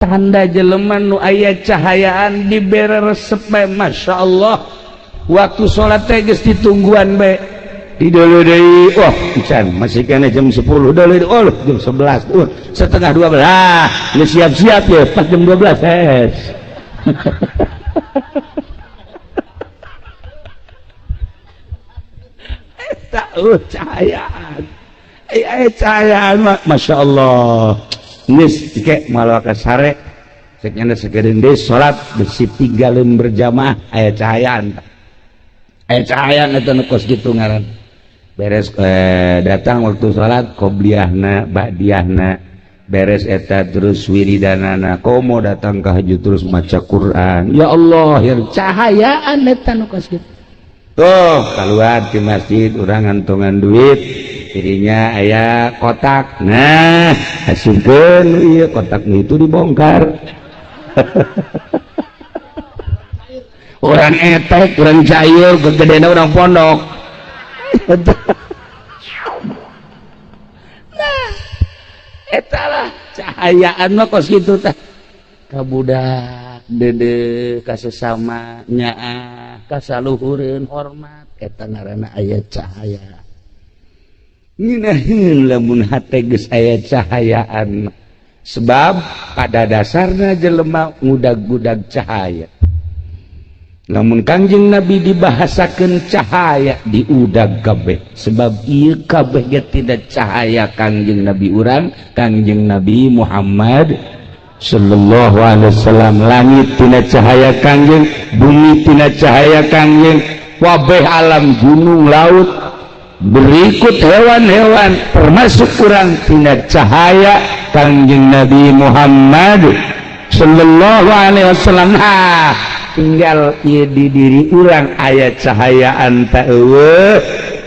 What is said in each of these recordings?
Tanda jelema nu aya cahayaan dibere resep bae, Masya Allah. Waktu sholat teh geus ditungguan bae. Di deuleu deui, wah, encan masih kena jam 10 deuleu, oh, jam 11, setengah 12. Geus siap-siap ya, pas jam 12 es. Eta cahayaan. Aya cahayaan mah, Masya Allah. Geus ke malah ka sare. Cek nyana sakedeung deui salat besi tinggalin berjamaah aya cahayaan. Aya cahayaan eta nu kos kitu ngaran. Beres datang waktu salat qobliyahna ba'diyahna beres eta terus wiridanana komo datang ka haju terus maca Quran. Ya Allah, ya cahayaan eta nu kos kitu. Tuh keluar di masjid urang ngantongan duit dirinya aya kotak. Nah, asupkeun ieu kotak itu dibongkar. Orang etek, orang cair, gegedena orang pondok. Nah, eta lah cahayaan mah kos kitu tah. Ka budak dede ka sesama nyaah ka saluhureun hormat eta ngaranna aya cahaya. Nginaheun lamun hate geus aya cahayaan. Sebab pada dasarna jelema ngudag-gudag cahaya. Lamun Kangjeng Nabi dibahasakeun cahaya diudag kabeh. Sebab ieu kabeh ge tidak cahaya Kangjeng Nabi urang, Kangjeng Nabi Muhammad sallallahu alaihi wasallam. Langit tina cahaya Kangjeng, bumi tina cahaya Kangjeng, wabeh alam gunung laut berikut hewan-hewan termasuk kurang tina cahaya Kangjeng Nabi Muhammad sallallahu alaihi wasallam. Nah, tinggal ieu di diri urang aya cahayaan ta eueuh.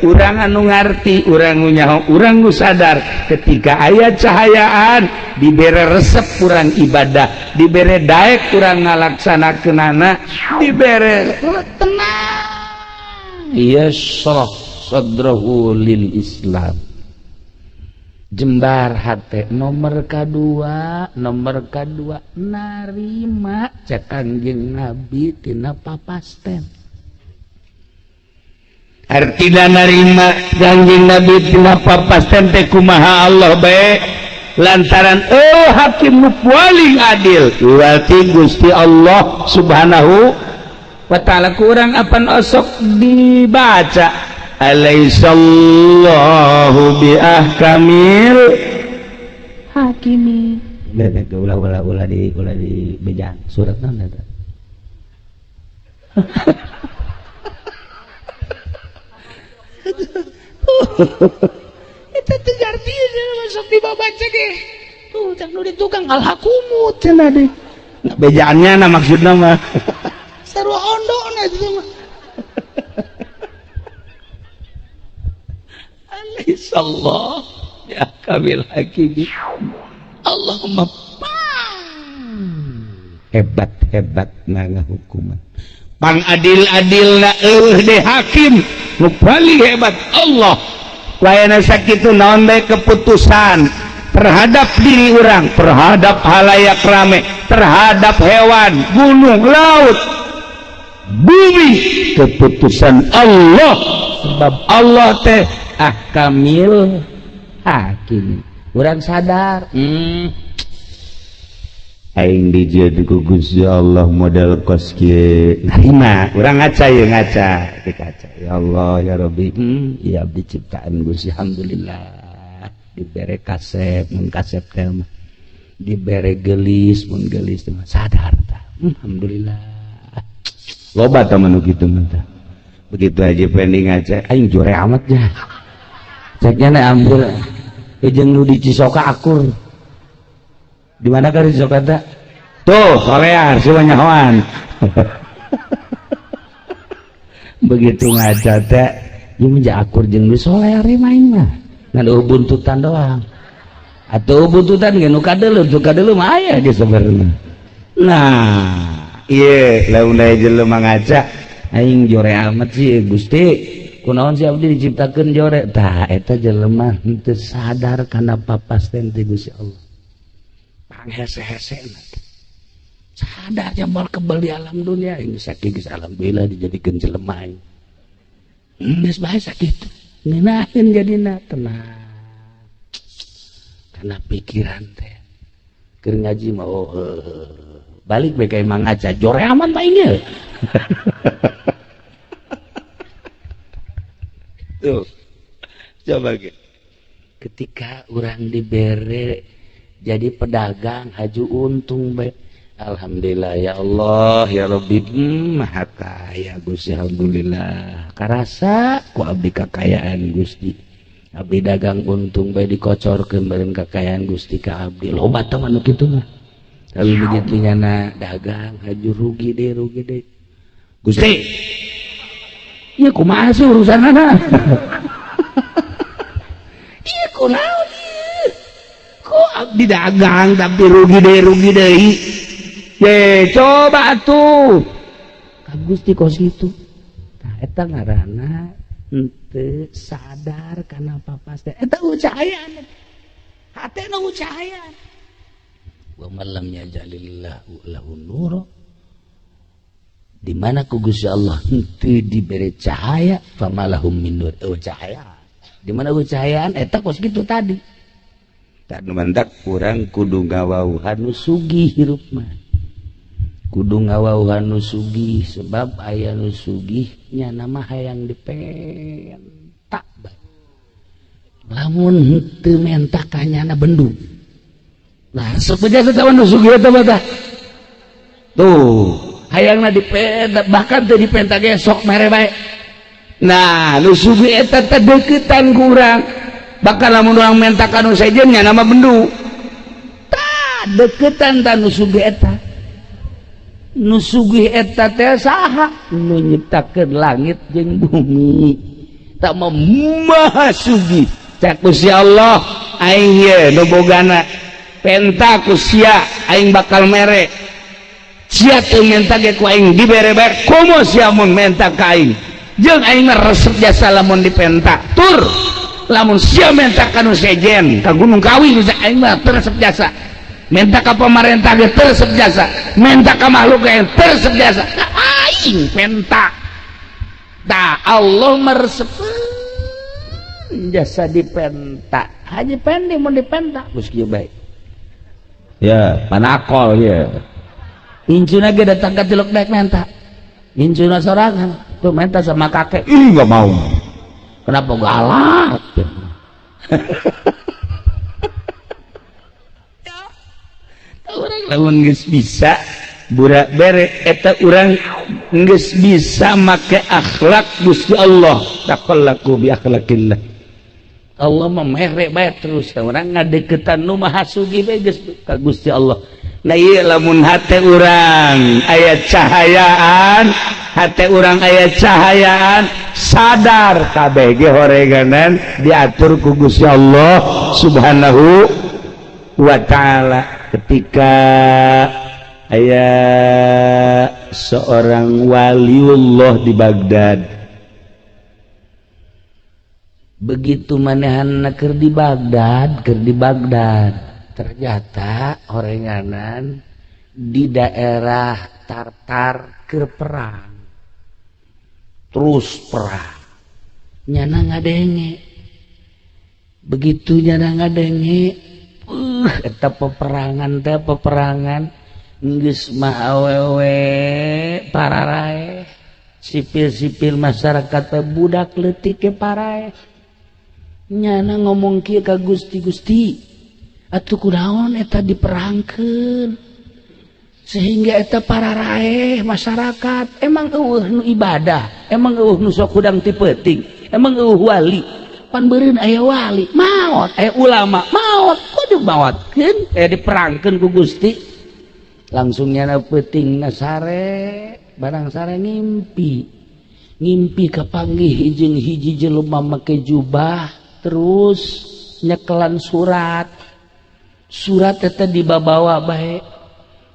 Urang anu ngarti, urang nu nyaho, urang nu sadar ketika aya cahayaan dibere resep kurang ibadah, dibere daek kurang ngalaksanakeunana, dibere tenang. Yashrah sadrahu lil Islam. Jembar hate nomor kadua, nomor kadua narima cek Kangjeng Nabi tina papasten. Artina narima Kangjeng Nabi tina papasten teh kumaha Allah bae lantaran hakim nu paling adil berarti Gusti Allah Subhanahu wa ta'ala. Kurang apan osok dibaca alaisallahu bi ahkamil hakimi. Ulah ulah ulah di ulah di bejaan surat naon eta. Eta teu ngarti masuk dibabaca ge. Tuh cak nu di tukang alhakumut cenah deui. Nah, bejaannya na maksudna mah. Sarua ondona itu mah. Alaihissallah ya kamil hakimi. Allahumma hebat-hebat na hukuman. Pang adil-adil na eueuh de hakim nu paling hebat Allah. Wayana sakitu naon bae keputusan terhadap diri urang, terhadap halayak rame, terhadap hewan, gunung, laut, bumi, keputusan Allah. Sebab Allah teh ahkamil hakim. Urang sadar, aing dijieun ku Gusti Allah modal kos kieu. Narima, urang ngaca ye ngaca, di kaca. Ya Allah ya Rabbi, ya abdi ciptaan Gusti alhamdulillah. Dibere kasep, mun kasep teh mah. Dibere gelis, mun gelis teh mah sadar tah. Alhamdulillah. Loba tah mah nu kitu mah tah. Begitu aja pending ngaca, aing jore amat nya. Ceknya na ambil jeung nu di Cisoka akur. Di mana kan di Cisoka teh? Tuh, solear si nyahoan. Begitu ngaca teh, ieu mah akur jeung nu solear main mah. Ngan eueuh buntutan doang. Atuh buntutan ge nu kadeuleu, nu kadeuleu mah aya ge sebenarnya. Nah, ieu lamun aya jelema ngaca, aing jore amat sih Gusti. Kunaon sih abdi diciptakeun jore? Tah eta jelema henteu sadar kana papasten ti Gusti Allah. Panghese-hese. Sadar moal kebal di alam dunia ini sakit geus alhamdulillah dijadikeun jelema aing. Geus bae sakitu. Ngeunaheun jadina tenang. Karena pikiran teh keur ngaji mah oh balik bae ka imah ngaca jore aman mah ieu. Tuh. Coba ge. Ketika urang dibere jadi pedagang haju untung bae. Alhamdulillah ya Allah ya Rabbi maha kaya Gusti alhamdulillah. Karasa ku abdi kakayaan Gusti. Abdi dagang untung bae dikocorkeun bareng kakayaan Gusti ka abdi. Loba teh mah nu kitu mah. Tapi begitu nyana dagang haju rugi deh. Gusti. Ieu kumaha sih urusanana? Ieu kunaon ieu? Kok abdi dagang tapi rugi deui. Ye, coba atuh. Ka Gusti kos kitu. Tah eta ngaranna henteu sadar kana papas teh. Eta cahayaan. Hatena cahayaan. Wa man lam yajalillahu lahu nura. Di mana ku Gusti Allah henteu dibere cahaya, famalahum min nur. Oh cahaya. Di mana ku cahayaan eta kos kitu tadi. Tak nu mantak urang kudu ngawauhan nu sugih hirup mah. Kudu ngawauhan nu sugih sebab aya nu sugih nya mah hayang dipenta bae. Lamun henteu menta ka nyana bendu. Nah, sepeja teh nu sugih eta mah tah. Tuh, hayangna dipenta bahkan teu dipenta ge sok mere bae. Nah, nu sugih eta teh deuketan ku urang. Bahkan lamun urang menta ka nu sejen nya nama bendu. Tah, deuketan tah nu sugih eta. Nu sugih eta teh saha? Nu nyiptakeun langit jeung bumi. Tak maha sugih. Cak Gusti Allah, aing ye nu bogana. Penta ku sia aing bakal mere. Sia teu menta ge ku aing dibere bae. Komo sia mun menta ka aing. Jeung aing mah resep jasa lamun dipenta. Tur lamun sia menta ka nu sejen, ka Gunung Kawi aing mah teu resep jasa. Menta ka pemerintah ge teu resep jasa. Menta ka makhluk ge teu resep jasa. Ka aing penta. Tah Allah meresep jasa dipenta. Haji pendi mun dipenta geus kieu bae. Ya, panakol ya. Incuna ge datang ka tilok daek menta. Incuna sorangan tuh menta sama kakek. Ih, enggak mau. Kenapa galak? Urang lamun geus bisa burak bere eta urang geus bisa make akhlak Gusti Allah. Taqallaku bi akhlaqillah. Allah mah mere bae terus urang ngadeukeutan nu maha sugih bae geus ka Gusti Allah. Nah ieu lamun hate urang aya cahayaan, hate urang aya cahayaan, sadar kabeh ge horeganan diatur ku Gusti Allah Subhanahu wa taala. Ketika aya seorang waliullah di Baghdad, begitu manehanna keur di Baghdad, ternyata orenganan di daerah Tartar keur perang, terus perang nyana ngadenge. Begitu nyana ngadenge, eta peperangan teh peperangan geus mah awewe pararae, sipil-sipil masyarakat teh budak leutik ge parae. Nyana ngomong kieu ka Gusti, Gusti atuh kunaon eta diperangkeun sehingga eta pararae masyarakat. Emang eueuh nu ibadah, emang eueuh nu sok hudang ti peuting, emang eueuh wali, pan beureun aya wali maot, aya ulama maot, kok dimaotkeun diperangkeun ku Gusti. Langsung nyana peuting na sare, barang sare ngimpi, ngimpi kapanggih jeung hiji jelema make jubah terus nyekelan surat. Surat eta dibabawa bae.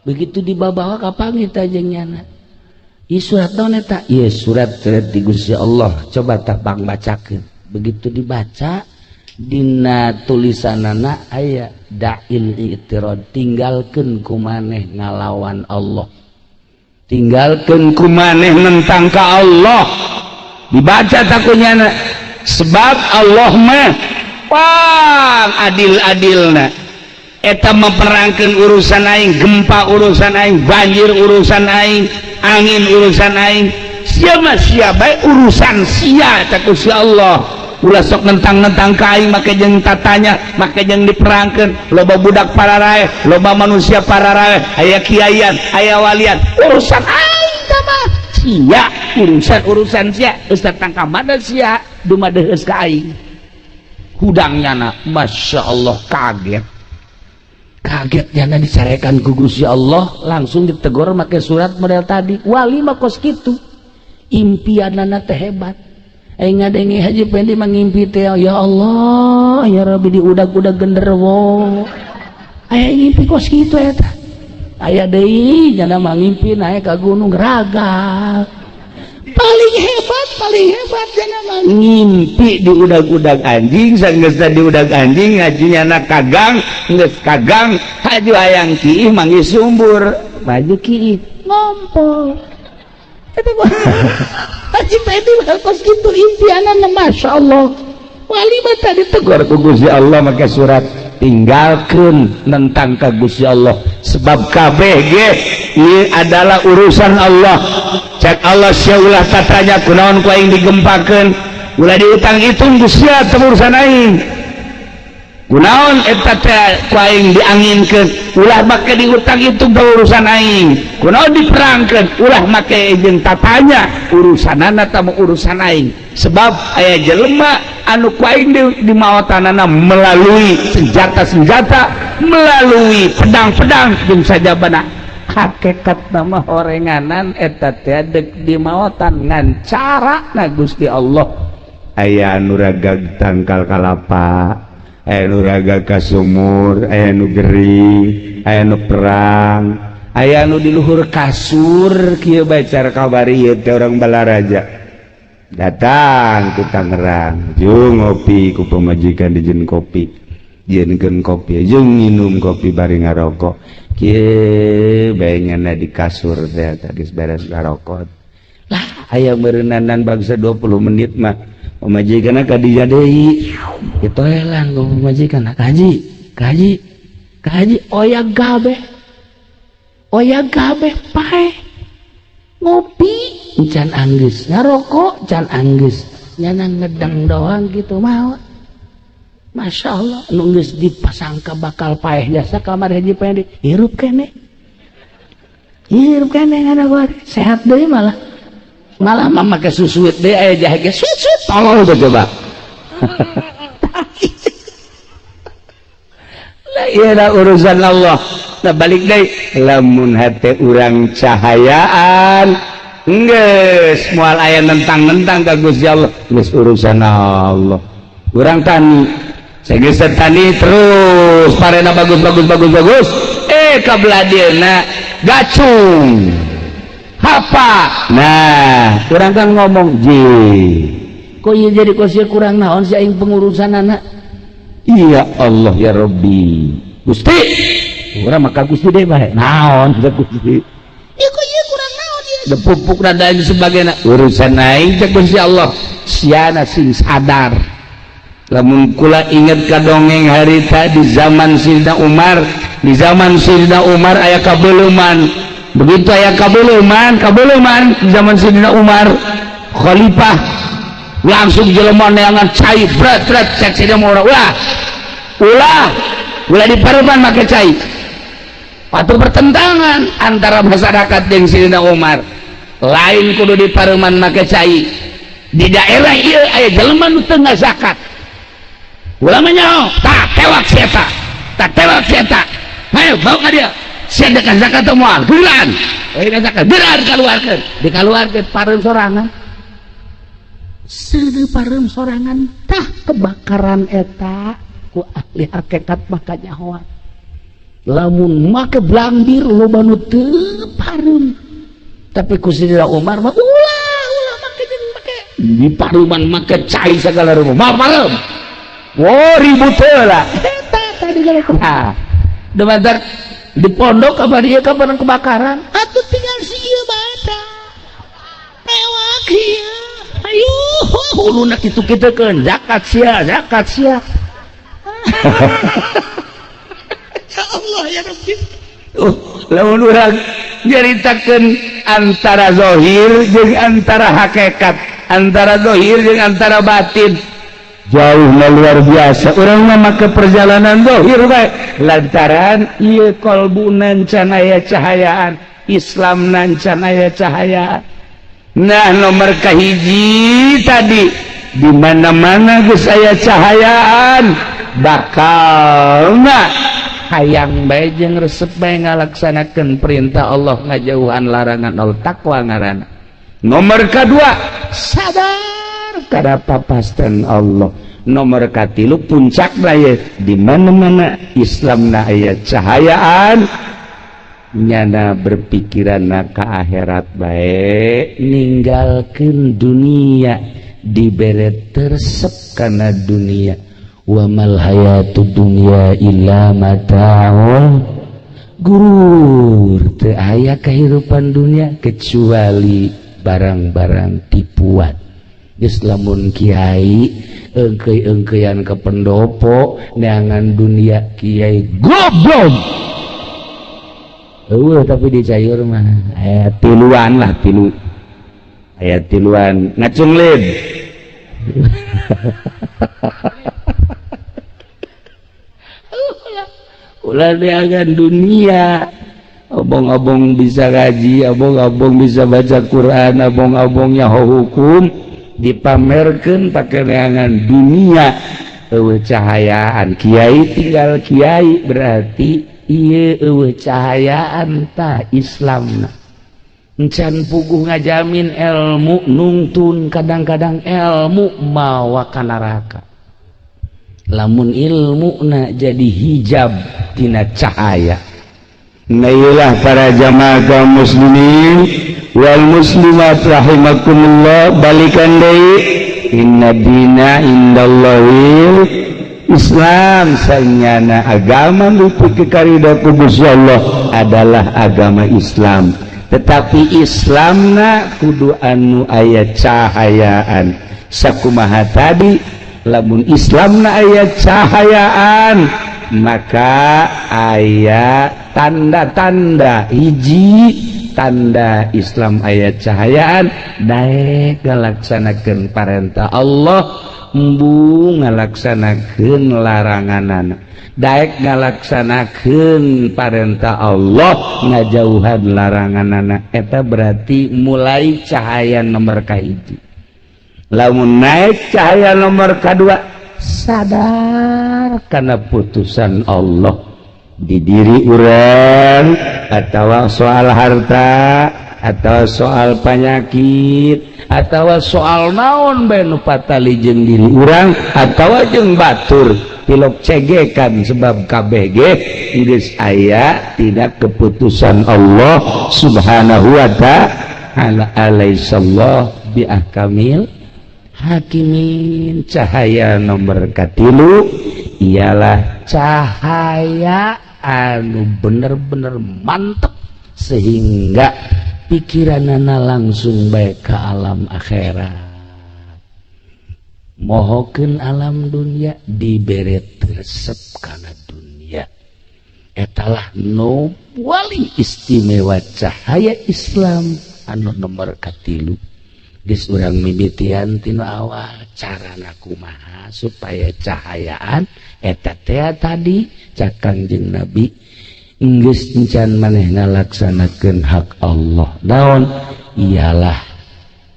Begitu dibabawa kapanggih teh jeung nyana. Ieu surat naon eta? Ieu surat di Gusti Allah. Coba tah bang bacakeun. Begitu dibaca Dina tulisanana aya da'il i'tirad, tinggalkeun ku maneh ngalawan Allah, tinggalkeun ku maneh nentang ka Allah. Dibaca takunyana sebab Allah mah pang adil-adilna. Eta memperangkeun urusan aing, gempa urusan aing, banjir urusan aing, angin urusan aing, sia mah sia bae urusan sia cak Gusti Allah. Ulah sok nentang-nentang ka aing, make jeung tatanya, make jeung diperangkeun. Loba budak pararaeh, loba manusia pararaeh, aya kiaian, aya walian, urusan aing tah mah sia, urusan-urusan sia geus datang ka mana sia dumadeheus ka aing. Hudangnya na Masya Allah, kaget kaget nyana dicarekan ku Gusti Allah, langsung ditegur make surat model tadi. Wali mah kos kitu, impianana teh hebat. Aing ngadenge Haji Pendi mangimpi teh, ya Allah ya Rabbi, diudag-udag genderuwo. Aya ngimpi kos kitu eta. Aya deui nyana mangimpi naik ka gunung ragal. Paling hebat, paling hebat nyana mah ngimpi diudag-udag anjing. Sanggeusna diudag anjing, ngaji nyana kagang, geus kagang haju hayang kiih manggih sumbur, maju kiih ngompol. Eta Haji Pendi mah kos kitu impianana, Masya Allah. Wali mah tadi tegur ku Gusti Allah make surat, tinggalkeun nentang ka Gusti Allah sebab kabeh ge ieu adalah urusan Allah. Cek Allah, sia ulah tatanya kunaon ku aing digempakeun, ulah diutang hitung ku sia, teu urusan aing. Kunaon eta teh ku aing dianginkeun, ulah make diutang hitung, teu urusan aing. Kunaon diperangkeun, ulah make jeung tatanya, urusanana tah urusan aing. Sebab aya jelema anu ku aing di maotanana melalui senjata-senjata, melalui pedang-pedang jeung sajabana. Hakikat nama horenganan eta teh dek di maotan, ngan cara na Gusti Allah. Aya anu ragag tangkal kalapa, aya nu ragag ka sumur, aya nu gering, aya nu perang, aya nu di luhur kasur kieu bae. Cara kabari ieu teh orang Balaraja datang ke Tangerang jeung ngopi ku pamajikan, dijieun kopi, jieunkeun kopi jeung minum kopi bari ngarokok kieu bae. Nyana di kasur teh geus beres ngarokok lah, aya meureunanan bangsa 20 menit mah pamajikan ka dinya deui, ditoelan ku pamajikan, "Kaji, kaji, kaji." Oyag kabeh, oyag kabeh, paeh. Ngopi can anggeus, ngarokok can anggeus, nyana ngedeng doang gitu mau. Masya Allah, nu geus dipasangka bakal paeh jasa kamar Haji Pendi hirup kene, hirup kene, ngana sehat deui. Malah malah mah make susuit deui, aya jahe ge suit suit. Tolol tuh coba lah, iya urusan Allah. Nah, balik deui, lamun hate urang cahayaan geus moal aya nentang-nentang ka Gusti Allah, geus urusan Allah. Urang tani, geus tani terus parena bagus bagus bagus bagus, eh kabeladieuna gacung apa. Nah, urang kan ngomong, "Ji, kok ieu jadi kos kurang naon sih aing pengurusan anak?" Iya Allah ya Rabbi, Gusti, urang maka Gusti deh bae naon Gusti. Ieu kok ieu kurang naon ieu pupuk dan lain sebagainya, urusan aing cek Gusti Allah. Siana sing sadar. Lamun kula inget ka dongeng harita di zaman Sidna Umar, di zaman Sidna Umar aya kabeuleman. Begitu aya kabeuleman, kabeuleman di zaman Sidna Umar khalifah, langsung jelema neangan cai bret bret. Cek Sidna Umar, "Ulah, ulah, ulah di pareman make cai." Patuh bertentangan antara masyarakat dengan Sidna Umar. Lain kudu di pareman make cai, di daerah ieu aya jelema nu teu ngazakat. Ulama nyaho, "Tak tewak si eta, tak tewak si eta. Ayo bawa ka dia. Sia dekat zakat teu moal geuran lain zakat, geuran." Kaluarkeun, dikaluarkeun, pareum sorangan. Seudeuh pareum sorangan, tah kebakaran eta ku ahli hakikat. Maka nyahoan lamun make blambir loba nu teu pareum, tapi ku Sidina Umar mah ulah, ulah make jeung make di paruman make cai segala rupa mah pareum. Wow, ribut heula. Eta tadi kalau nah, di pondok apa dia kapan kebakaran? Atuh tinggal si ieu bae mewak ieu. Ayo, huluna kitu kitukeun, zakat sia, zakat sia. Ya Allah ya Rabbi. Lamun urang nyaritakeun antara zahir jeung antara hakikat, antara zahir jeung antara batin, jauh luar biasa. Urang mah make perjalanan zahir bae lantaran ieu kolbu can aya cahayaan, Islam can aya cahayaan. Nah, nomor kahiji tadi, di mana-mana geus aya cahayaan bakal hayang bae jeung resep bae ngalaksanakeun perintah Allah, ngajauhan larangan Allah, takwa ngaranna. Nomor kedua, sadar kada papasten Allah. Nomor katilu, puncak ye, di mana-mana Islam na aya cahayaan, nyana berpikiran na ka akhirat bae, ninggalkeun dunia, dibere teresep kana dunia. Wa mal hayatud dunya illa mataul gurur, teu aya kehidupan dunia kecuali barang-barang tipuan. Geus lamun kiai engkei-engkeian ke pendopo neangan dunia, kiai goblok. Eueuh, tapi di cayur mah aya tiluan lah, tilu aya tiluan ngacung lid. Ulah neangan dunia, abong-abong bisa ngaji, abong-abong bisa baca Quran, abong-abongnya hukum dipamerkan pakai neangan dunia. Eueuh cahayaan, kiai tinggal kiai, berarti ieu eueuh cahayaan tah Islamna. Encan puguh ngajamin ilmu nungtun, kadang-kadang ilmu mawa ka neraka lamun ilmu na jadi hijab tina cahaya. Nah, iyalah para jamaah kaum muslimin wal muslimat rahimakumullah, balikan deui, inna dina indallahil Islam. Sanyana agama nu dipikarido ku Gusti Allah adalah agama Islam, tetapi Islamna kudu anu aya cahayaan. Sakumaha tadi, lamun Islamna aya cahayaan maka aya tanda-tanda. Hiji tanda Islam aya cahayaan, daek ngalaksanakeun parentah Allah, embung ngalaksanakeun laranganana. Daek ngalaksanakeun parentah Allah, ngajauhan laranganana, eta berarti mulai cahaya nomor kahiji. Lamun naik cahaya nomor kedua, sadar karena putusan Allah di diri urang atau soal harta atau soal penyakit atau soal naon bae nu patali jeung diri urang atau jeung batur, tilok cegekan, sebab KBG geus aya tidak keputusan Allah Subhanahu wa ta'ala. Alaisallah bi ahkamil hakimin. Cahaya nomor katilu ialah cahaya anu bener-bener mantep sehingga pikiranana langsung baik ke alam akhirat, mohokeun alam dunia, dibere resep kana dunia. Etalah nu paling istimewa, cahaya Islam anu nomor katilu. Geus urang mimitian tina awal, carana kumaha supaya cahayaan eta teh tadi cak Kangjeng Nabi, geus encan maneh ngalaksanakeun hak Allah, naon? Ialah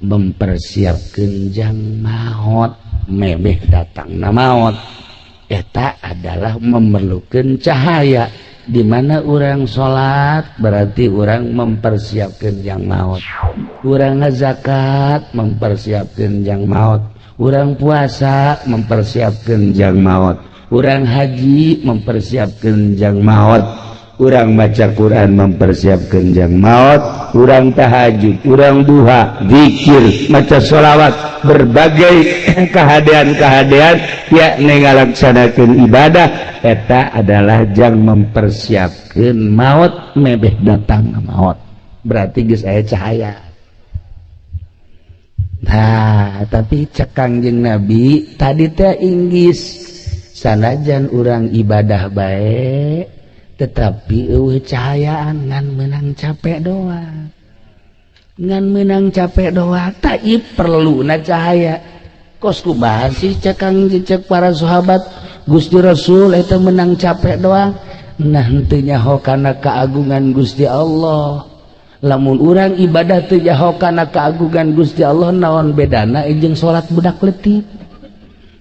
mempersiapkeun jang maot, memeh datangna maot. Eta adalah memerlukan cahaya. Di mana orang salat berarti orang mempersiapkan yang maut, orang zakat mempersiapkan yang maut, orang puasa mempersiapkan yang maut, orang haji mempersiapkan yang maut. Urang maca Quran mempersiapkan jang maut, urang tahajud, urang duha, zikir, maca sholawat, berbagai kehadean-kehadean ya ngalaksanakeun ibadah eta adalah jang mempersiapkan maut, mebeh datang maut berarti geus aya cahaya. Nah, tapi cek Kangjeng Nabi tadi teh, inggis sanajan urang ibadah baik tetapi euweuh cahayaan, ngan menang capek doang, ngan menang capek doang. Tak perlu na cahaya. Kos kumaha sih cek Kang, cek para sahabat, Gusti Rasul eta menang capek doang? Nah, henteu nyaho kana keagungan Gusti Allah. Lamun urang ibadah teu nyaho kana keagungan Gusti Allah, naon bedana jeung salat budak leutik?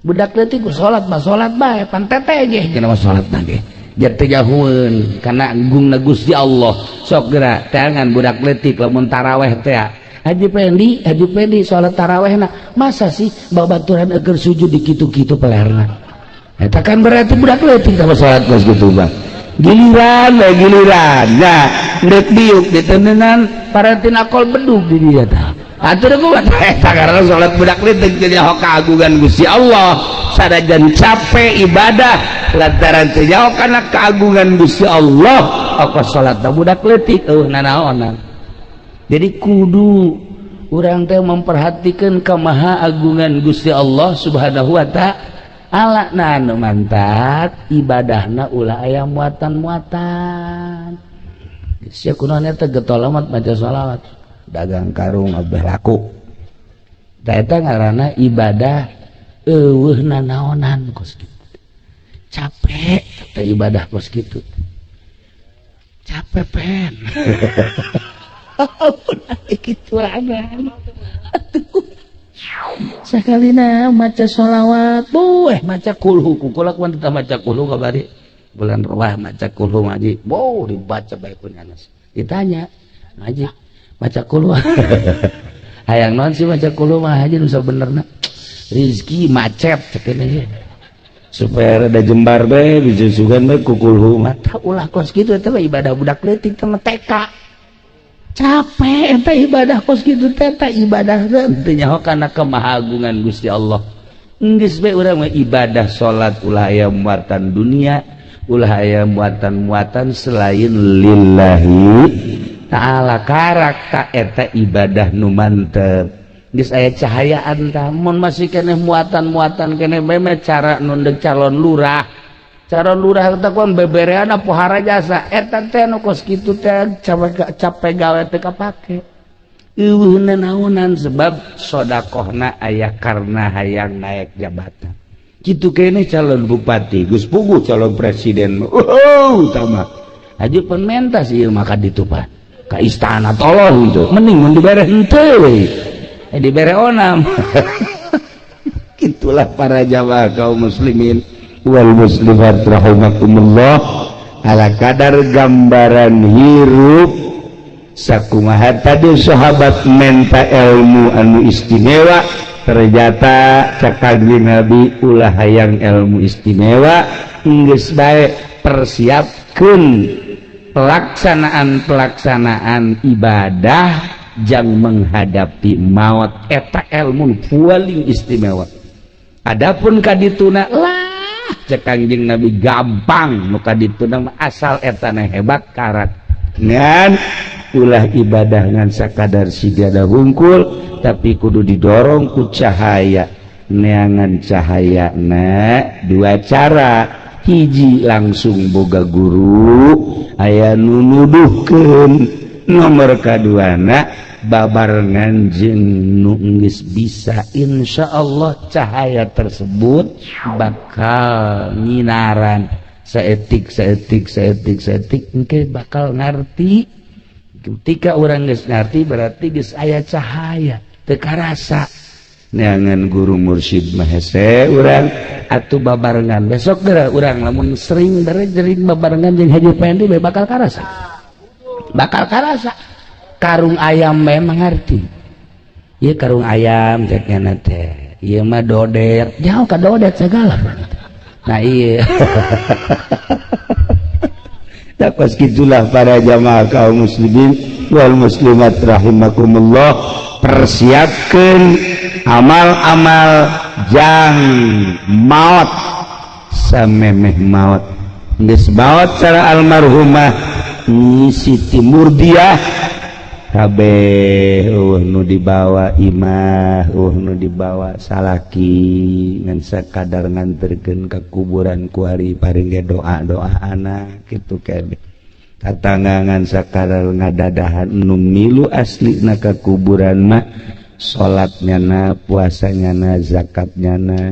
Budak leutik ku salat mah salat bae, pan tete ge cenah mah salat mah ge teu nyahoeun kana agungna Gusti Allah. Sok geura teangan budak leutik lamun taraweh teh. Haji Pendi, Haji Pendi salat tarawehna, masa sih babaturan eger sujud di kitu-kitu pelerna? Eta kan berarti budak leutik tah salat kos kitu mah. Giliran we giliran ya ndek diuk ditenenan parantin akol bedug di dia tah. Atur kuat eta karena salat budak leutik teu nyaho keagungan Gusti Allah. Sanajan capek ibadah, lantaran teu nyaho kana keagungan Gusti Allah, apa salat budak leutik euweuh nanaonan. Jadi kudu urang teh memperhatikan kemaha agungan Gusti Allah Subhanahu wa Ta'ala. Nah, anu mantak ibadahna ulah aya muatan-muatan. Sia kunaon eta getol amat maca sholawat, dagang karung abeh laku? Da eta ngaranna ibadah euweuh nanaonan kos kitu. Capek teh ibadah kos kitu. Capek pen. Kitu. Aduh. Sakalina maca sholawat, bueh maca kulhu, kukula kuan tetap maca kulhu kabari. Bulan ruah maca kulhu ngaji, boh dibaca baik pun Anas. Ditanya, ngaji maca kulhu. Hayang naon sih maca kulhu mah, haji, nu sabenerna? Rizki macet cek ge. Supaya rada jembar bae, bisa sugan bae ku kulhu mah. Tah, ulah kos kitu, eta mah ibadah budak leutik teh TK. Capek eta ibadah kos kitu teh, eta ibadah teu nyaho kana kemahagungan Gusti Allah. Geus bae urang mah ibadah salat ulah aya muatan dunia, ulah aya muatan-muatan selain lillahi ta'ala. Karak ta eta ibadah nu mantep, geus aya cahayaan tah. Mun masih keneh muatan-muatan keneh bae mah, cara nu deuk calon lurah, calon lurah teh kon beberean pohara jasa, eta teh nu kos kitu teh capek, capek gawe teu kapake, euweuh naonan, sebab sodakohna aya karena hayang naik jabatan. Kitu keneh calon bupati, geus puguh calon presiden. Oh, utama haji penmentas ieu mah ka ditu pan ka istana, tolong itu mending mun dibere henteu we, dibere onam. Itulah para jamaah kaum muslimin wal muslimat rahimakumullah, ala kadar gambaran hirup sakumaha tadi sahabat menta ilmu anu istimewa. Ternyata cek Kangjeng Nabi, ulah hayang ilmu istimewa, geus bae persiapkeun pelaksanaan-pelaksanaan ibadah jang menghadapi maut, eta ilmu paling istimewa. Adapun kadituna lah, cek Kangjeng Nabi, gampang nu kadituna mah, asal etana hebat karak. Ngan ulah ibadah ngan sakadar sigada hungkul, tapi kudu didorong ku cahaya. Neangan cahaya na dua cara: hiji, langsung boga guru, aya nu nuduhkeun; nomor kaduana, babarengan jeung nu geus bisa. Insya Allah cahaya tersebut bakal nyinaran saetik saetik saetik saetik, engke bakal ngarti. Ketika orang geus ngarti, berarti geus aya cahaya. Teu karasa neangan guru mursyid mah hese urang atuh babarengan. Besok geura urang lamun sering jering babarengan jeung Haji Pendi bae, bakal karasa, bakal karasa. Karung ayam memang ngerti ieu karung ayam, cek nyana teh ieu mah dodet, jauh ka dodet segala. Nah, iya. Tak pas gitulah para jamaah kaum muslimin wal muslimat rahimakumullah, persiapkan amal-amal jang maut samemeh maut. Geus maut cara almarhumah Nyi Siti Murdiah kabeh eueuh nu dibawa imah, eueuh nu dibawa salaki, ngan sakadar nganterkeun ka kuburan kuari paring ge doa-doa anak kitu kebe. Tatangga ngan sakadar ngadadahan nu milu asli na ka kuburan mah salatnya na, puasanya na, zakatnya na,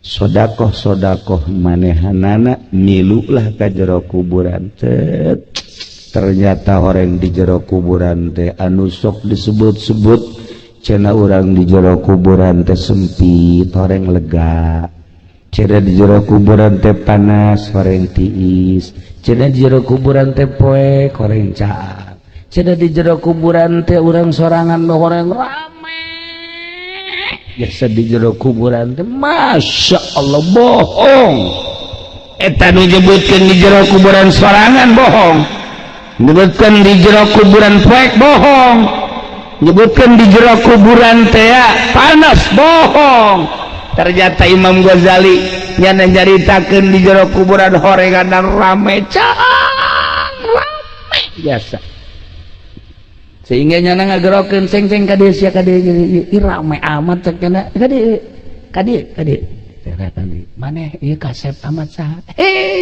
sodakoh sodakoh manehanana milu lah ka jero kuburan. Cet, ternyata orang di jero kuburan teh anu sok disebut-sebut cenah urang di jero kuburan teh sempit horeng lega, cenah di jero kuburan teh panas horeng tiis, cenah di jero kuburan teh poek horeng caang, cenah di jero kuburan teh urang sorangan horeng rame. Biasa di jero kuburan teh Masya Allah bohong. Eta nu nyebutkeun di jero kuburan sorangan bohong, nyebutkan di jero kuburan poek bohong, nyebutkan di jero kuburan teh panas bohong. Ternyata Imam Ghazali nyana nyaritakeun di jero kuburan horengan dan rame caang rame biasa, sehingga nyana ngagerokeun seng-seng ka dieu sia ka dieu ieu rame amat cek cenah ka dieu ka dieu ka dieu maneh ieu kasep amat saha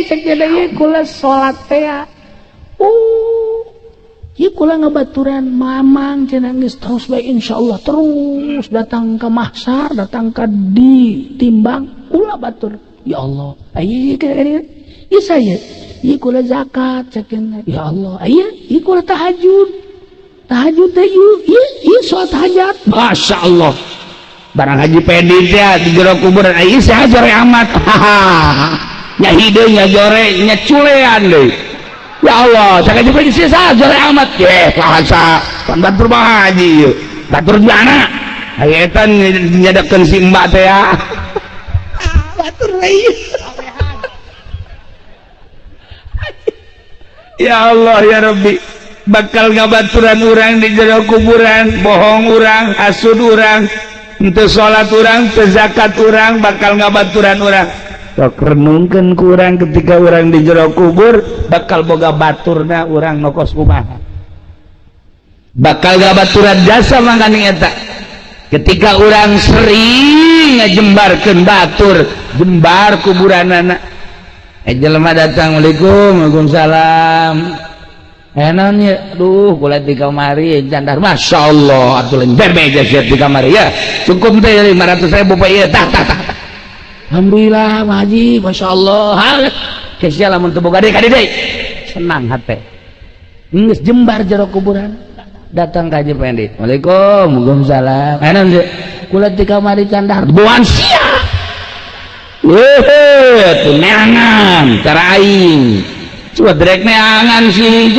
cek cenah ieu kula salat teh ieu kula ngabaturan mamang cenah geus terus bae insyaallah terus datang ke mahsyar, datang ke ditimbang kula batur ya Allah ieu ieu saya ieu kula zakat cek cenah ya Allah ieu ieu kula tahajud tahajud teh ieu ieu salat hajat Masya Allah. Barang Haji Pedi teh di jero kuburan ieu saha jore amat nya hideung nya jore nya culean deui ya Allah cak Haji Pedi saha jore amat ye saha pan batur mah haji ieu batur di mana aya eta nyadakeun si mbak teh ya batur ieu ya Allah ya Rabbi. Bakal ngabaturan urang di jero kuburan bohong urang hasud urang henteu salat urang teu zakat urang bakal ngabaturan urang. Sok renungkeun ku urang ketika urang di jero kubur bakal boga baturna urang nokos kumaha, bakal ngabaturan jasa mangkaning eta. Ketika urang sering ngajembarkeun batur jembar kuburanana jelema datang Assalamualaikum waalaikumsalam enon ya aduh kula di kamari candar Masya Allah atuh lain bebe sia di kamari ya cukup teh 500.000 Pak ieu tah tah tah alhamdulillah Pak Haji Masya Allah kesia lamun teu boga deui ka deui senang hate geus jembar jero kuburan datang ka Haji Pendi Waalaikum waalaikumsalam enon ye kula di kamari candar buan sia heuh tuh neangan cara aing coba direk neangan sih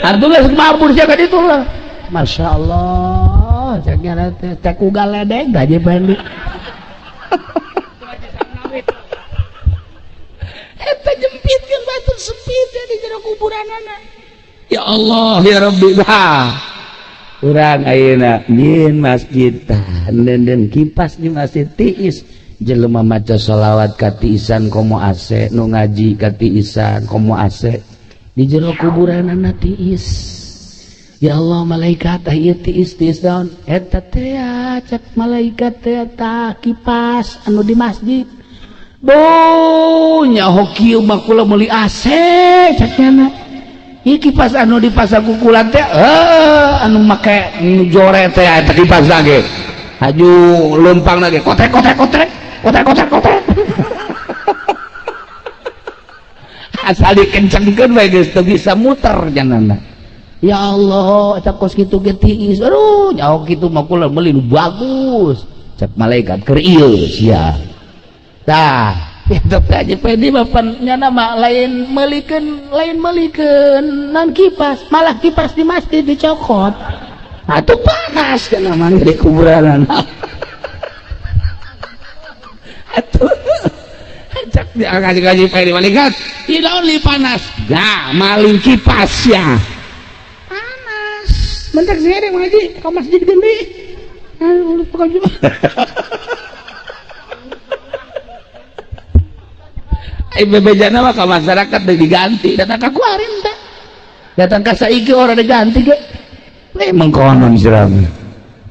artu geus mabur sia ka ditu lah Masya Allah cek nya teh cek ugal ledeng Haji Pendi eta jempitkeun batur sempit ya di jero kuburanana ya Allah ya Rabbi bah urang ayeuna nyieun masjid tah den kipas di masjid tiis jelema maca sholawat katiisan komo AC nu ngaji katiisan komo AC di jero kuburanana tiis ya Allah malaikat tah ieu tiis tiis daun eta teh cek malaikat teh tah kipas anu di masjid bo nyaho kieu mah kula meuli AC cek nya ieu kipas anu dipasang ku kula teh anu make jore teh eta kipas lagi haju lempang lagi kotek kotek kotek kotek kotek kotek asal dikencengkeun bae geus teu bisa muter janana ya Allah eta kos kitu ge tiis aduh nyaho kitu mah kula meuli nu bagus cek malaikat keur ieu sia tah eta teh Haji Pedi mah pan nyana mah lain meulikeun non kipas malah kipas di masjid dicokot atuh panas kana mah di kuburan atuh cak Ngaji-ngaji pae dibalikan. Tidak panas. Gak maling kipas ya. Panas. Mentak sih ada ngaji ke masjid gede. Aduh, lupa juga. Bebejana mah ka masyarakat udah diganti, datang ka kuarin teh. Datang ka saiki orang diganti ge. Memang konon ceramah.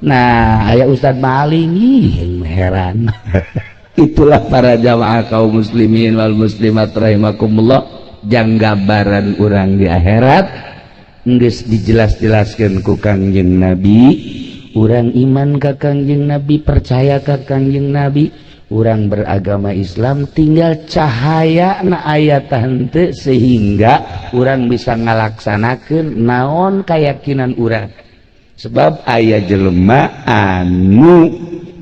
Nah, aya Ustad maling ih heran. Itulah para jamaah kaum muslimin wal muslimat rahimakumullah, jang gambaran urang di akhirat geus dijelas-jelaskeun ku Kangjeng Nabi. Urang iman ka Kangjeng Nabi, percaya ka Kangjeng Nabi, urang beragama Islam, tinggal cahaya na aya henteu sehingga urang bisa ngalaksanakeun naon keyakinan urang. Sebab aya jelema anu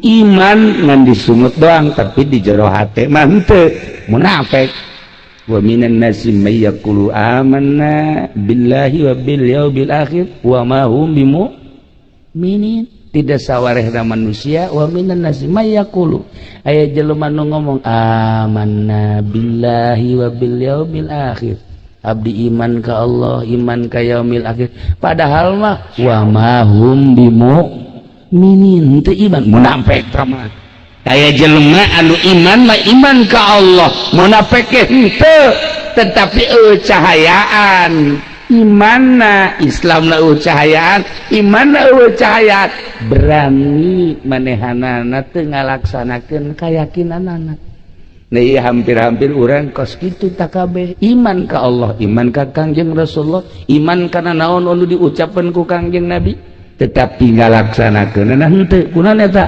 iman ngan disungut doang tapi di jero hate mah henteu, munafik. Wa minan nasi may yaqulu amanna billahi wa bil yaumil akhir wa ma hum bimu'minin. Tidak sawarehna manusia wa minan nasi may yaqulu, aya jelema nu ngomong amanna billahi wa bil yaumil akhir, abdi iman ka Allah, iman ka yaumil akhir, padahal mah wa ma hum bimu'minin, teu iman, munafik mah. Aya jelema anu iman mah iman ka Allah, munafik henteu, tetapi eueuh cahayaan imanna, Islamna eueuh cahayaan, imanna eueuh cahayaan, berani manehanana teu ngalaksanakeun kayakinanana. Nah, iya hampir-hampir urang kos kitu takabeh, iman ka Allah, iman ka Kangjeng Rasulullah, iman kana naon anu diucapkeun ku Kangjeng Nabi, tetapi ngalaksanakeunna henteu. Kunaon eta?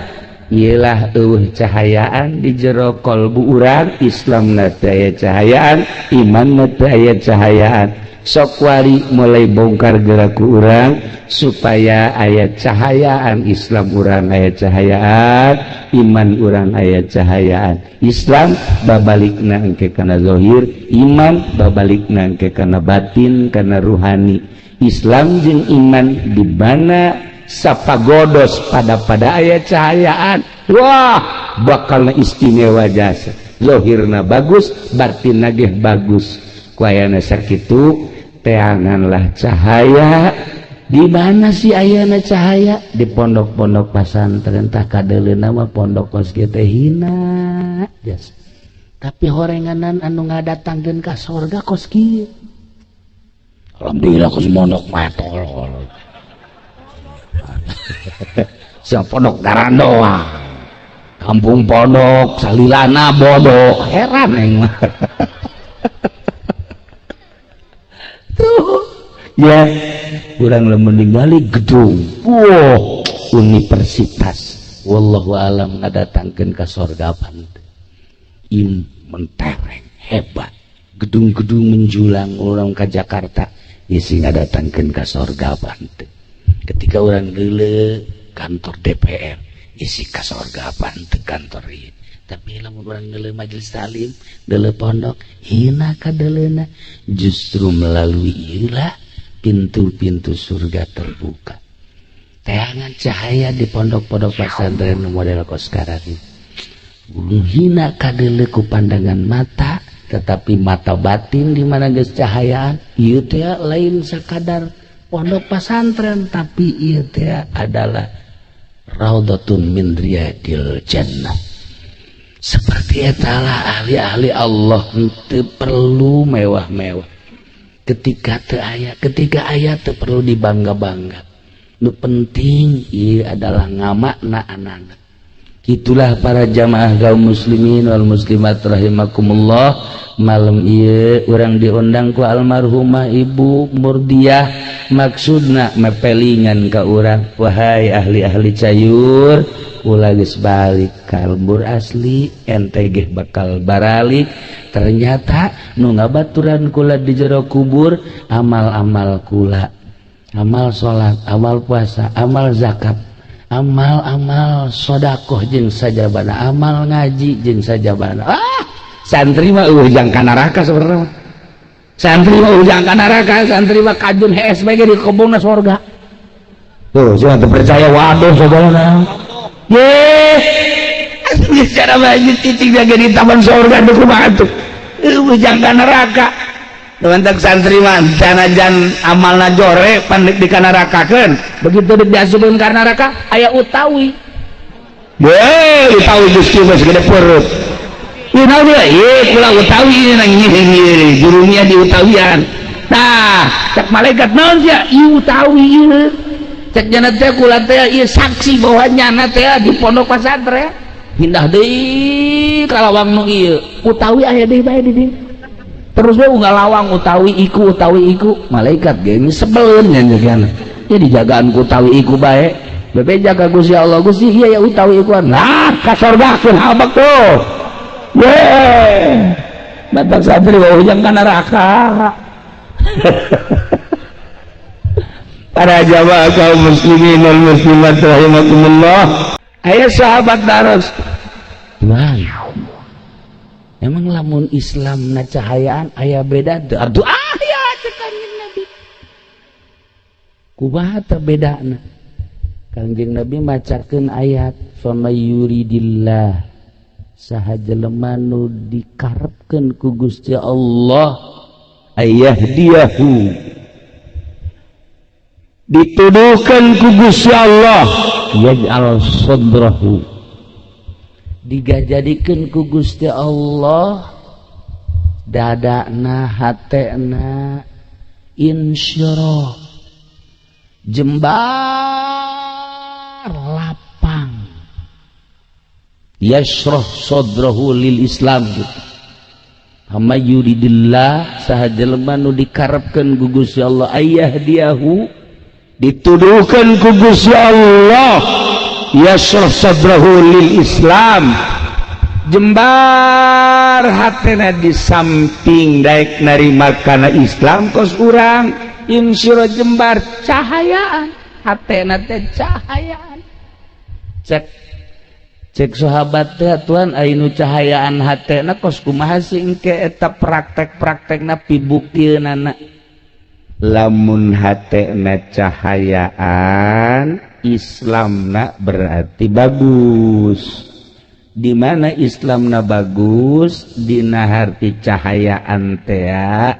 Iyalah eueuh cahayaan di jero kalbu urang, Islamna teu aya cahayaan, imanna teu aya cahayaan. Sok wari mulai bongkar gerak ku urang supaya aya cahayaan Islam urang, aya cahayaan iman urang, aya cahayaan Islam babalikna engke kana zahir, iman babalikna engke kana batin, kana ruhani. Islam jeung iman di mana sapagodos pada aya cahayaan, wah bakalna istimewa jasa, zahirna bagus, batinna ge bagus. Ku ayana sakitu teanganlah cahaya. Di mana sih ayana cahaya? Di pondok-pondok pasantren. Tah kadeuleuna mah pondok kos kieu teh hina jasa, tapi horenganan anu ngadatangkeun ka sorga kos kieu. Alhamdulillah kos mondok mah tolol. Siapa pondok darandoa, kampung pondok salilana bodoh, heran aing mah. Tuh ya, urang lamun ningali gedung, wow, universitas, wallahu alam ngadatangkeun ka sorga pan. Im mentereng hebat, gedung-gedung menjulang orang ka Jakarta isi ngadatangkeun ka sorga pan. Ketika orang geule kantor DPR isi ka sorga pan kantor ieu. Tapi lamun urang geule majelis taklim, geule pondok, hina kadeuleuna, justru melalui ieulah pintu-pintu surga terbuka. Teangan cahaya di pondok-pondok pesantren model kos sekarang. Hina kadeule ku pandangan mata, tetapi mata batin di mana geus cahayaan, ieu teh lain sakadar pondok pesantren, tapi ieu teh adalah raudhatun min riyadil jannah. Seperti etalah ahli-ahli Allah teu perlu mewah-mewah. Ketika teu aya, ketika aya teu perlu dibangga-bangga. Nu penting ieu adalah ngamakna anak. Itulah para jamaah kaum muslimin wal muslimat rahimakumullah. Malam ieu urang diundang ku almarhumah Ibu Murdiah, maksudna mepelingan ka urang, wahai ahli-ahli cayur, ulah geus balik ka lembur asli, ente ge bakal baralik. Ternyata nu ngabaturan kula di jero kubur amal-amal kula, amal salat, amal puasa, amal zakat, amal-amal sodakoh jeung sajabana, amal ngaji jeung sajabana. Ah, santri mah eueuh jang ka neraka sebenarnya. Santri mah eueuh jang ka neraka, santri mah kajun hees bae di kebunna sorga. Tuh, jangan terpercaya waduh saudara. Ye, asli secara majid cicing jaga di taman sorga duh kumaha tuh. Eueuh jangka neraka. Mantak santri mah janajan amalna jore pan di kanarakakeun. Begitu diasupkeun ka neraka aya utawi. Ye, utawi Gusti geus gede perut. Ieu naon ieu? Ieu kula utawi nang ieu jurumnya di utawian. Tah, cek malaikat naon sia? Ieu utawi ieu. Cek jana teh kula teh ieu saksi bahwa nyana teh di pondok pesantren. Pindah deui ka lawang nu ieu. Utawi aya deui bae di dieu. Terus we unggal lawang utawi iku malaikat ge sebeleun nya jagana. Ya dijagaan ku utawi iku bae. Bebeja ka Gusti Allah, Gusti ieu ya utawi iku. Nah, ka sorgakeun habak tuh. Ye. Batak santri wa hujang ka neraka. Para jamaah kaum muslimin wal muslimat rahimakumullah. Aya sahabat daros. Wah. Emang lamun Islam na cahayaan aya beda teu? Aduh aya cek Kangjeng Nabi. Kumaha teh bedana? Kangjeng Nabi macakeun ayat famayuridillah saha jelema nu dikarepkeun ku Gusti Allah ayahdiyahu dituduhkeun ku Gusti Allah yaj'al sadrahu digajadikeun ku Gusti Allah dadana hatena insyirah jembar lapang yashrah sadrahu lil Islam gitu. Hamayuridillah saha jelema nu dikarepkeun ku Gusti Allah ayahdiyahu dituduhkeun ku Gusti Allah yashrah sadrahu lil Islam jembar hatena di samping daek narima kana Islam kos urang insyirah jembar cahayaan hatena teh cahayaan. Cek cek sahabat teh tuan anu cahayaan hatena kos kumaha sih engke eta praktek-praktekna pibuktiunana lamun hatena cahayaan Islamna berarti bagus. Di mana Islamna bagus dina harti cahayaan tea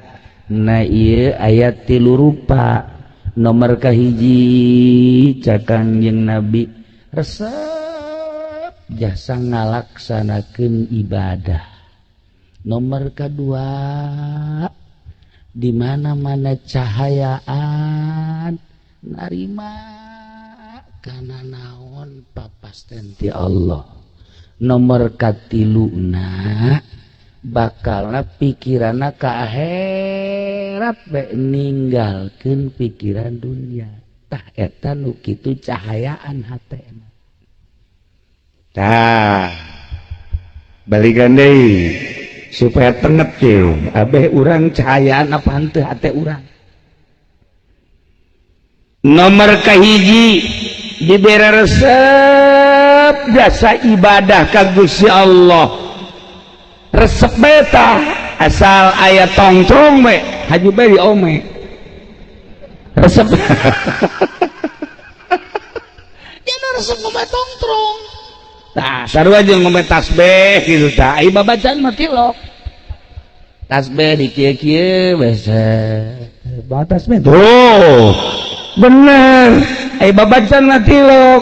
na ieu aya tilu rupa. Nomor kahiji cak Kangjeng Nabi resep jasa ngalaksanakeun ibadah. Nomor kedua di mana-mana cahayaan narima kana naon papasten ti Allah. Nomor katiluna bakalna pikiranna ka akhirat bae ninggalkeun pikiran dunia. Tah eta nu kitu cahayaan hatena. Tah balikan deui supaya tenep ceu abeh urang cahayaan apa henteu hate urang. Nomor kahiji dibere resep jasa ibadah ka Gusti Allah. Resep beta asal aya tongtrong we haji bae di ome resep. Dia resep ngome tongtrong tah sarua jeung ngome tasbih kitu tah ai babacaan mah tilok tasbih di kieu-kieu bese bawa tasbih tuh bener ai babacaan mah tilok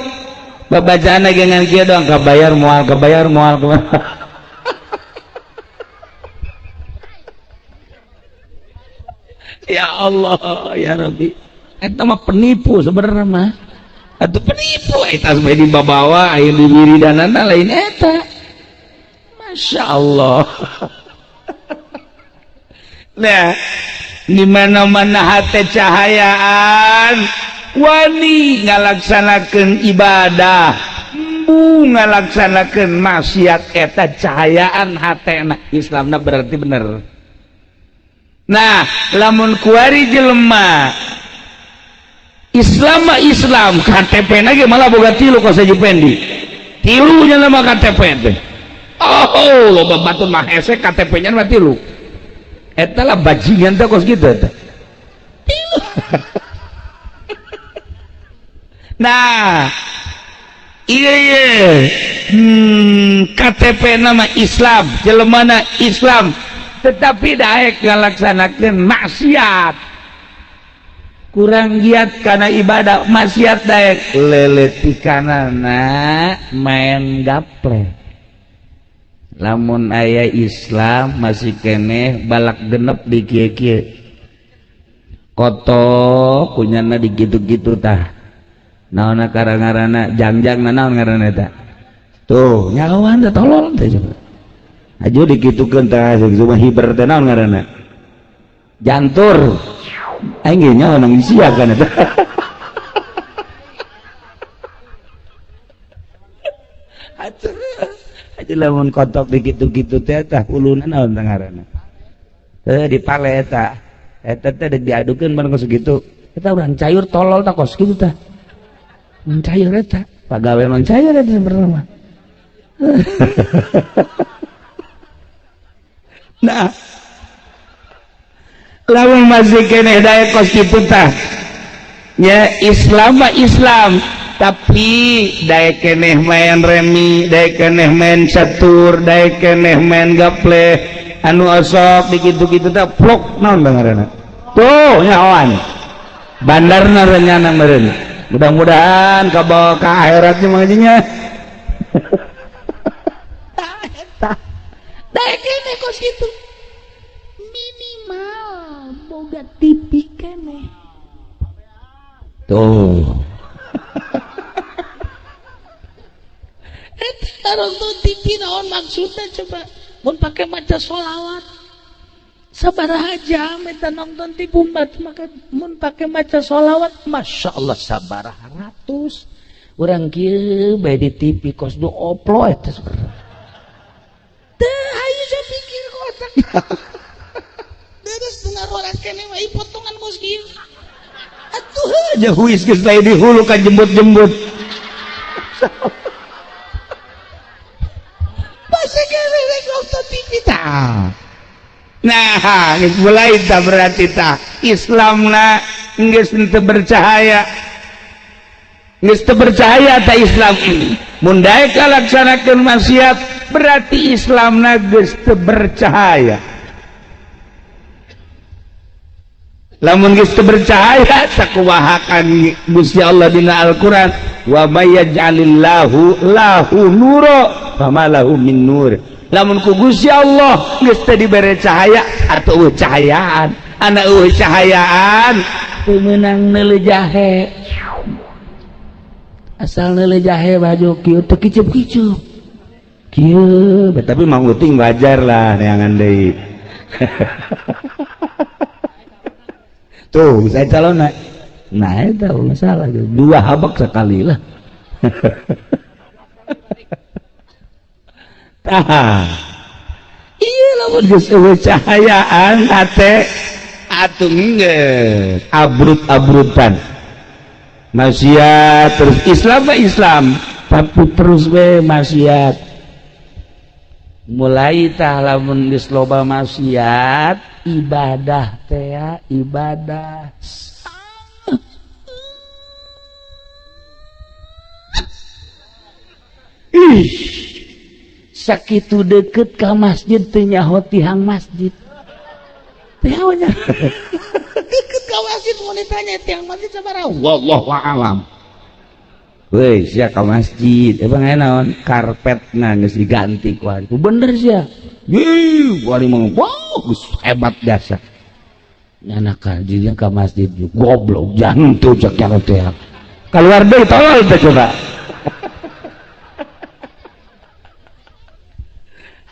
babacaan lagi ngan kieu doang kabayar moal kabayar moal. Ya Allah ya Rabbi eta mah penipu sebenarnya mah atuh penipu eta mah dibawa aya di wiridanana lain eta. Masya Allah. Nah di mana-mana hate cahayaan wani ngalaksanakeun ibadah embu ngalaksanakeun maksiat eta cahayaan hatena Islamna berarti bener. Nah lamun kuari jelema Islam mah Islam KTP na ge malah boga tilu kos Haji Pendi tilunya nama KTP teh. Oh loba batur mah hese KTP nya mah tilu eta lah bajingan teh kos kitu eta tilu. Nah iya iya KTP nama Islam jelemana Islam tetapi daek ngalaksanakeun maksiat. Kurang giat karena ibadah maksiat daek leletikanana main gaple. Lamun aya Islam masih keneh balak genep di kieu-kieu. Koto kunyana di gitu-gitu tah. Naonna karang-ngaranna jangjang naon ngaranna eta? Tuh, nyawan teh tolol teh coba. Aju dikitukeun tah cuma hiber teh naon ngaranna? Jantur. Aing ge nyawa nang sia kan eta. Atuh aja lamun kotok dikitu-kitu teh tah huluna naon teh ngaranna? Teh dipale eta. Eta teh deuk diadukeun bareng kos kitu. Eta urang cayur tolol tah kos kitu tah. Mun cayur eta, pagawe mun cayur eta sebenarnya mah. Nah, lamun masih keneh daek kos kitu tah. Nya Islam mah Islam, tapi daek keneh main remi, daek keneh main catur, daek keneh main gaple, anu osok dikitu-kitu tah plok naon ngaranna. Tuh nyahoan. Bandarna renyana meureun. Mudah-mudahan kabawa ka akhiratnya mah nya. Tah daek keneh kos kitu. Minimal boga TV keneh. Tuh. Eta nonton TV naon maksudna coba? Mun pake maca sholawat. Sabaraha jam eta nonton TV maka mun pake maca sholawat, Masya Allah sabaraha ratus. Urang kieu bae di TV kos du oplo eta sebenarnya. Teu hayu sapikir kotak. Terus ngarorak keneh mah potongan kos kieu. Atuh aja huis geus lain di hulu ka jembut-jembut. Masih keneh nonton TV tah. Nah, geus mulai tah berarti tah Islamna geus teu bercahaya. Geus teu bercahaya tah Islam. Mun daek kalaksanakeun maksiat berarti Islamna geus teu bercahaya. Lamun geus teu bercahaya sakumahakan Gusti Allah dina Al-Qur'an wa may yaj'alillahu lahu nura fama lahu min nur. Lamun ku Gusti Allah geus teu dibere cahaya atau eueuh cahayaan, ana eueuh cahayaan teu meunang neuleuh jahe. Asal neuleuh jahe baju kieu teu kicup-kicup. Kieu tapi mang uting wajar lah neangan deui. Tuh, saya calon nah itu masalah dua habak sekali lah. Tah. Iya lamun geus eueuh cahayaan hate atuh geus abrut-abrutan. Maksiat terus Islam mah Islam, tapi terus we maksiat. Mulai tah lamun geus loba maksiat, ibadah teh ibadah. Ih, sakitu deket ka masjid teu nyaho tihang masjid. Teh nya. Deket ka masjid mun ditanya tihang masjid sabaraha? Wallahu a'lam. Woi, sia ka masjid, emang aya naon? Karpetna geus diganti ku ari. Bener sia. Yeuh, ku ari mah wow, geus hebat jasa. Nyana ka dieu ka masjid goblok jangan cek nyaho teh. Kaluar deui tolol teh coba.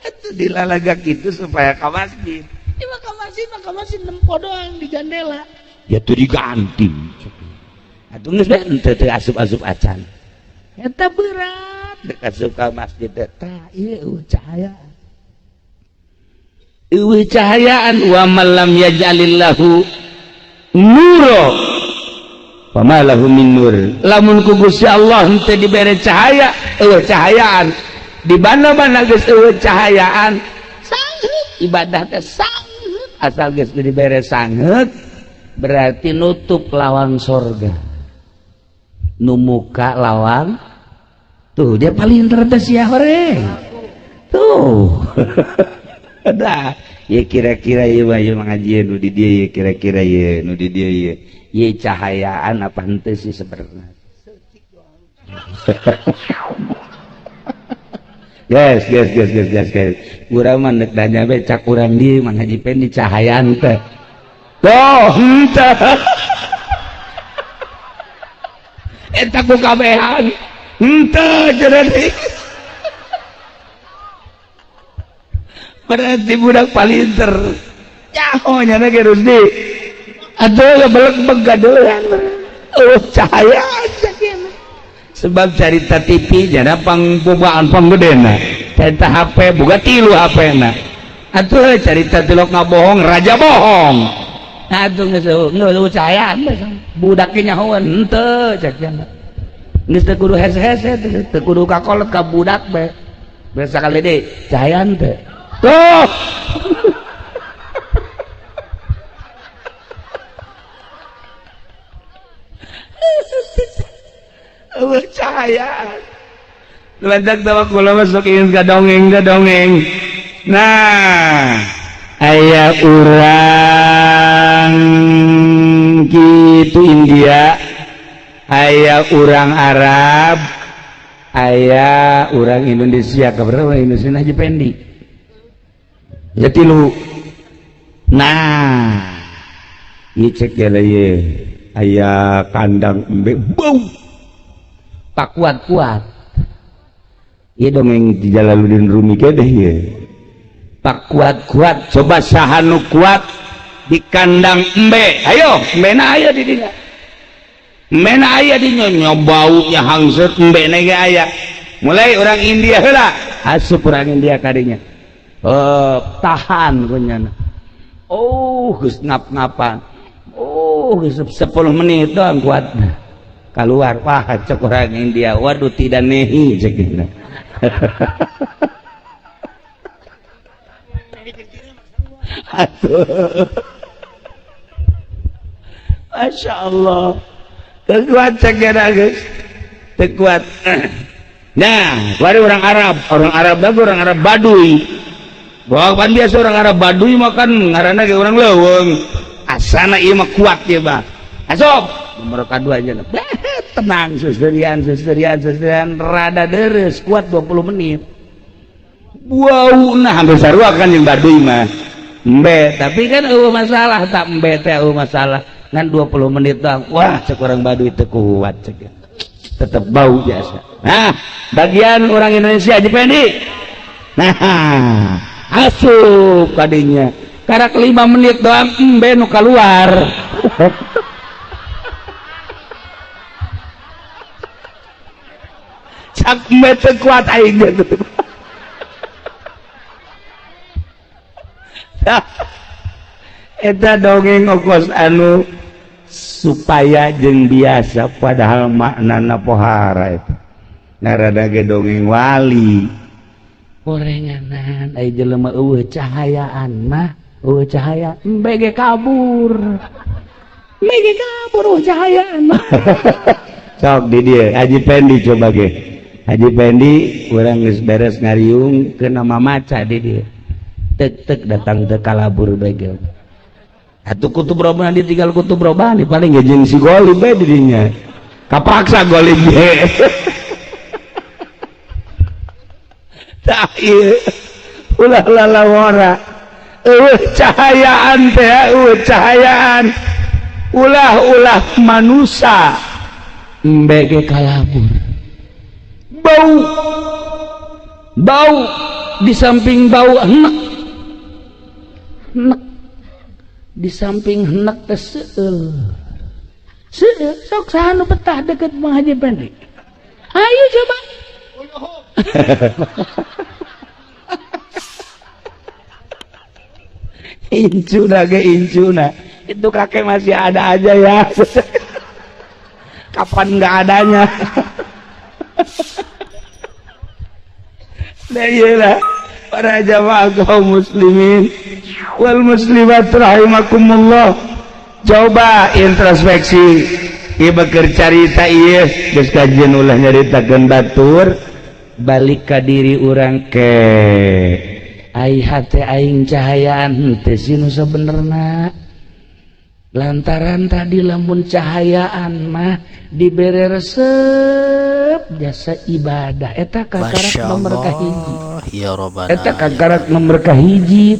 Atuh dilalagak gitu supaya ka masjid. Ieu mah ka masjid nempo doang di jandela. Ya tuh diganti. Atuh geus bae henteu teu asup-asup acan. Eta berat dek asup ka masjid teh. Tah ieu cahaya. Eueuh cahayaan wa man lam yaj'alillahu nura fama lahu min nur. Lamun ku Gusti Allah henteu dibere cahaya, eueuh cahayaan. Di mana-mana geus eueuh cahayaan, sangheut ibadah teh sangheut. Asal geus dibere sangheut berarti nutup lawang sorga. Nu muka lawang tuh dia paling cerdas ya horeng tuh. Dah, ya kira-kira ieu mah ieu ngajian nu di dieu, ya kira-kira ieu nu di dieu ieu. Ieu cahayaan apa henteu sih sebenarnya? Guys, guys, guys, guys, guys, guys. Urang mah neuk nanya be cak urang dieu Mang Haji Pendi cahayaan teh. Tuh, henteu. Eta ku kabehan. Henteu cenah. Berarti budak palinter. Nyaho nya ge Rusdi. Atuh belek-beg gadelan. Oh, cahayaan sakieu. Sebab carita TV jana pangbogaan panggedena. Carita HP boga 3 HP-na. Atuh carita tilok ngabohong raja bohong. Atuh geus geus cahayaan budak ge nyahoan henteu cek cenah. Geus teu kudu hese-hese, teu kudu kakolot ka budak be. Biasa kali deui cahayaan teh. Tuh. Eueuh cahayaan. Lantak tawa kula masuk ingin gadongeng-gadongeng. Nah, aya urang kitu India, aya urang Arab, aya urang Indonesia. Kabar Indonesia Haji Pendi. Ya tilu. Nah, ieu cek ye aya kandang embe bau. Pak kuat-kuat. Ieu dongeng di Jalaluddin Rumi ge deh ieu. Pak kuat-kuat, coba saha nu kuat di kandang embe. Ayo, embena aya di dinya. Embena aya di nya baunya hangseut embena ge aya. Mulai orang India heula, asup orang India kadinya. Oh, tahan kunyana. Oh, geus ngap-ngapan. Oh, geus 10 menit doang kuatna. Keluar, wah cek orang India, waduh tidak nehi cek dina. Aduh. Masya Allah. Tekuat cek dina geus. Tekuat. Nah, baru orang Arab, baru orang Arab Baduy. Bahwa kan biasa orang Arab Baduy makan ngaranna ge orang leuweung. Asana ieu mah kuat ieu mah. Asup nomor kadua aja. Tenang seserian seserian seserian rada deres kuat 20 menit. Wow, nah hampir sarua kan yang Baduy mah. Embe, tapi kan eueuh masalah tak embe teh eueuh masalah. Ngan 20 menit doang. Wah, cek orang Baduy teu kuat cek. Tetep bau biasa. Nah, bagian orang Indonesia Haji Pendi. Nah, asup kadinya. Karak 5 menit doang embe nu keluar. Cak embe teu kuat aing ge. Eta dongeng okos anu supaya jeung biasa padahal maknana pohara eta. Ngaranna ge dongeng wali. Gorenganan ai jelema eueuh cahayaan mah, eueuh cahaya embe ge kabur. Embe ge kabur eueuh cahayaan mah. Sok di dieu Haji Pendi coba ge. Haji Pendi urang geus beres ngariung ke nama maca di dieu. Tek-tek datang ke kalabur bege. Atuh kutub robani ditinggal kutub robani paling ge jeung si golib bae di dinya. Kapaksa golib ge. Tah ieu ulah lalawara. Eueuh cahayaan teh, eueuh cahayaan. Ulah-ulah manusa embe ge kalabur. Bau. Bau di samping bau enek. Nek di samping henek teh seueul. Seueul sok saha nu betah deket Mang Haji Pendi. Ayo coba. Incuna ge incuna. Itu kakek masih ada aja ya. Kapan nggak adanya. Nah iyalah para jamaah kaum muslimin wal muslimat rahimakumullah. Coba introspeksi ieu beker carita ieu geus kajian ulah nyaritakeun batur, balik ka diri urang ke. Ai hate aing cahayaan henteu sih nu sabenerna, lantaran tadi lamun cahayaan mah dibere resep jasa ibadah, eta kakarak Masya nomor kahiji. Allah ya Robbana. Eta kakarak nomor kahiji.